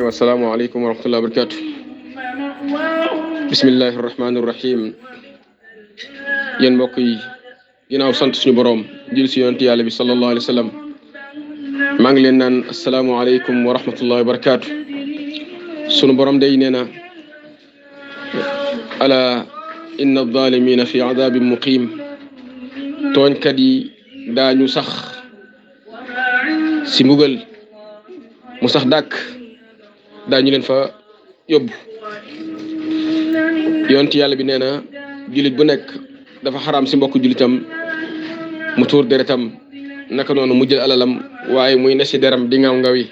والسلام عليكم ورحمة الله وبركاته. بسم الله الرحمن الرحيم. yen mbokk yi ginaaw sant suñu borom jël ci yonent yàlla bi sallallahu alayhi wasallam ma ngi leen naan assalamu alaykum wa rahmatullahi wa barakatuh. suñu borom day neena ala inna adh-dhalimina fi adhabin muqim. tooñkat yi daañu sax si mbugal mu sax dàkk daañu leen fa yóbbu. yonent yàlla bi nee na jullit bu nekk dafa xaraam si mbokk jullitam mu tuur deretam naka noonu mu jël alalam waaye muy ne si deram di ngaw ngawi.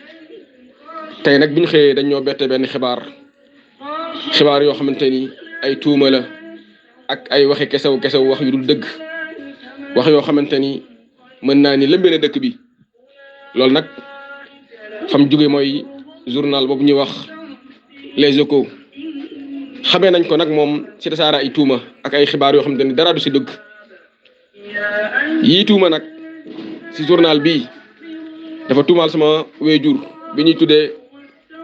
tey nag bi ñu xëyee dañ ñoo bette benn xibaar yoo xamante ni ay tuuma la ak ay waxi kesew wax yu dul dëgg, wax yoo xamante ni mën naa ni lëmbee na dëkk bi. loolu nag fam jóge mooy journal boobu ñuy wax Les Échos. xamee nañ ko nag moom ci tasaara ay tuuma ak ay xibaar yoo xamante ni dara du si dëgg. yii tuuma nag si journal bii dafa tuumaal sama wéjur bi ñuy tuddee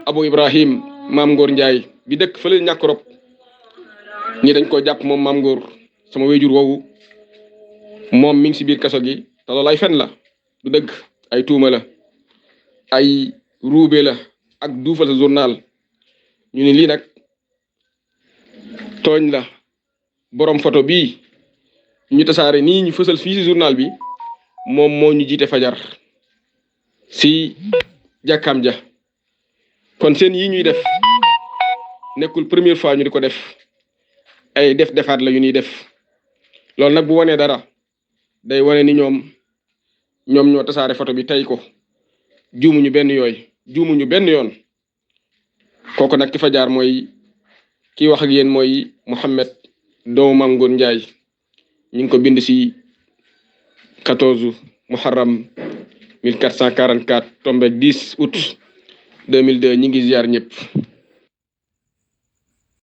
Abou Ibrahim Maam Ngor Njaay bi dëkk fële ñàkk rob ñi dañ koo jàpp moom Maam Ngor sama wéjur woowu moom mi ngi si biir kaso gi te loolu ay fen la du dëgg, ay tuuma la, ay ruube la ak duufal sa journal. ñu ne lii nag tooñ la. borom photo bii ñu tasaare nii ñu fësal fii si journal bi moom moo ñu jiite fajar si jàkkaam ja. kon seen yi ñuy def nekkul première fois ñu di ko def, ay defaat la yu ñuy def. loolu nag bu wanee dara day wane ni ñoom ñoo tasaare photo bi tey ko juumuñu benn yoon. kooku nag ki fa jaar mooy kii wax ak yéen mooy Mouhamed doomu Maam Ngor Njaay. ñu ngi ko bind si 14 Muharram 1444 tombé 10 août 2002. ñi ngi ziar ñëpp.